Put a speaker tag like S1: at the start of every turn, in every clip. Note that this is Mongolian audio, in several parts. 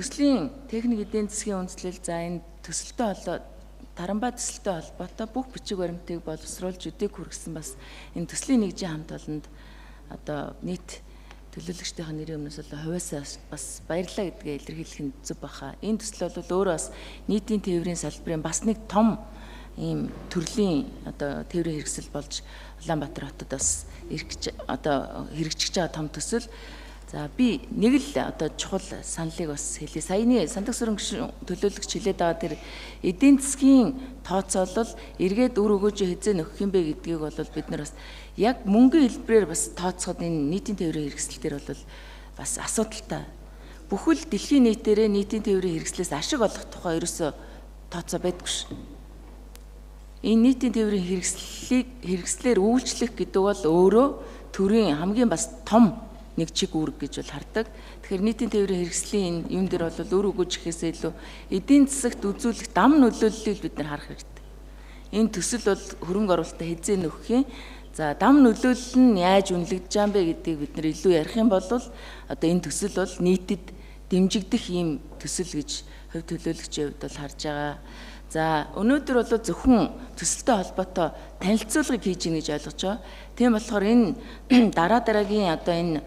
S1: төслийн техник эдийн засгийн үндэслэл, за энэ төсөлтэй холбоо Тарамбай төсөлтэй холбоотой бүх бичиг баримтыг боловсруулж өдийг хүргэсэн бас энэ төслийн нэгжийн хамт олонд одоо нийт төлөөлөгчдийн нэрийн өмнөөс бол хувиасаа бас баярлалаа гэдгээ илэрхийлэх нь зөв баха. Энэ төсөл бол өөрөө бас нийтийн тээврийн салбарын бас нэг том ийм төрлийн одоо тээврийн хэрэгсэл болж Улаанбаатар хотод бас эргэж одоо хэрэгжиж байгаа том төсөл. За би нэг л одоо чухал саналыг бас хэлье. Саяны Сандаг сүрэн гишүүн төлөөлөгч хэлээд байгаа тэр эдийн засгийн тооцоолол эргээд үр өгөөжөө хэзээ нөхөх юм бэ гэдгийг бол бид нар бас яг мөнгөн хэлбэрээр бас тооцоход энэ нийтийн тээврийн хэрэгсэл дээр бол бас асуудалтай. Бүхэл дэлхийн нийтээрээ нийтийн тээврийн хэрэгслээс ашиг олох тухай ерөөсөө тооцоо байдаггүй ш. Энэ нийтийн тээврийн хэрэгслийг хэрэгслээр үйлчлэх гэдэг бол өөрөө төрийн хамгийн бас том нэг чиг үүрэг гэж бол хардаг. Тэгэхээр нийтийн тээврийн хэрэгслийн энэ юм дээр бол үр өгөөж гэхээсээ илүү эдийн засагт үзүүлэх дам нөлөөллийг бид нар харах хэрэгтэй. Энэ төсөл бол хөрөнгө оруулалтаа хэзээ нөхөх юм. За дам нөлөөлөл нь яаж үнэлэгдэж байгаа юм бэ гэдгийг бид нар илүү ярих юм бол одоо энэ төсөл бол нийтэд дэмжигдэх ийм төсөл гэж хувь төлөөлөгчийн хувьд бол харж байгаа. За өнөөдөр бол зөвхөн төсөлтэй холбоотой танилцуулгыг хийж гин гэж ойлгож байгаа. Тийм болохоор энэ дараа дараагийн одоо энэ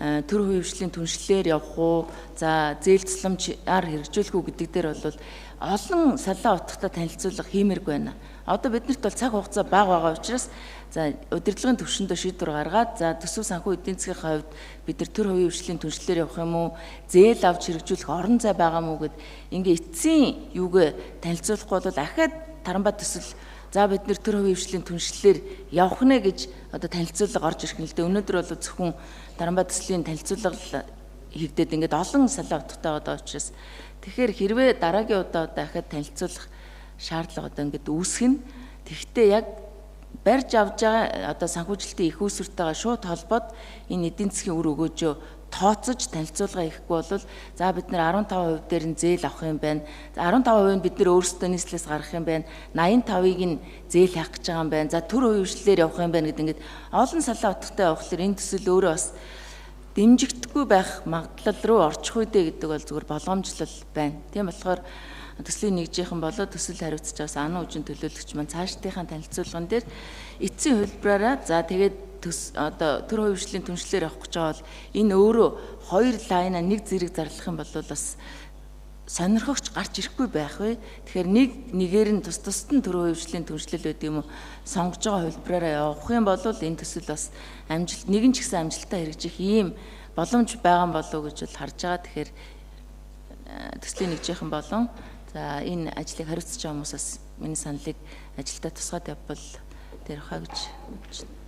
S1: төр хувийн хвшлийн түншлэлээр явах уу, за зээл тусламжаар хэрэгжүүлэх үү гэдэг дээр бол олон салаа утгатай танилцуулга хиймээргүй байна. Одоо биднэрт бол цаг хугацаа бага байгаа учраас за удирдлагын түвшиндөө шийдвэр гаргаад за төсөв санхүү эдийн засгийн хувьд бид нар төр хувийн хвшлийн түншлэлээр явах юм уу, зээл авч хэрэгжүүлэх орон зай байгаа мó гэд ингээ эцсийн юугээ танилцуулахгүй бол ахаад Тарамбай төсөл за бид нэр төр хувийн хвшлийн түншлэлээр явах нэ гэж одоо танилцуулга орж ирэх нь л дээ. Өнөөдөр бол зөвхөн Тарамбай төслийн танилцуулга хийгдээд ингээд олон салаа утгатай байгаа учраас тэгэхээр хэрвээ дараагийн удаа одоо ахаад танилцуулах шаардлага одоо ингээд үүсгэх нь. Тэгэхдээ яг барьж авж байгаа одоо санхүүжилтийн их үүсвэртэйгээ шууд холбоод энэ эдийн засгийн үр өгөөжөө тооцож танилцуулга хийхгүй бол за бид нэр 15% дээр нь зээл авах юм байна. 15% нь бид нэр өөрсдөө нийслэлээс гаргах юм байна. 85-ыг нь зээл хайх гэж байгаа юм байна. За төр хувийн хвшлэлээр явах юм байна гэдэг ингээд олон салаа утгатай явахлаар энэ төсөл өөрөө бас дэмжигдэхгүй байх магадлал руу орчих үедээ гэдэг бол зүгээр боломжлол байна. Тийм болохоор төслийн нэгжийнхэн болоо төсөл хариуцж байгаас анан үжин төлөөлөгч маань цаашдынхаа танилцуулган дээр эцсийн хувилбараараа за тэгээд төс одоо төр хувийн хвшлийн түншлэлээр явах гэж байгаа бол энэ өөрөө хоёр лайнаа нэг зэрэг зарлах юм бол бас сонирхогч гарч ирэхгүй байх вэ. Тэгэхээр нэг нэгээр нь тус тусад нь төр хувийн хвшлийн түншлэл байд юм уу сонгож байгаа хувилбараараа явах юм бол энэ төсөл бас амжилт нэгэн ч гэсэн амжилттай хэрэгжих ийм боломж байгаа юм болов уу гэж бол харж байгаа. Тэгэхээр төслийн нэгжийнхэн болон за энэ ажлыг хариуцж байгаа хүмүүсээс миний саналыг ажилдаа тусгаад явбал тэр хаа гэж бодож байна.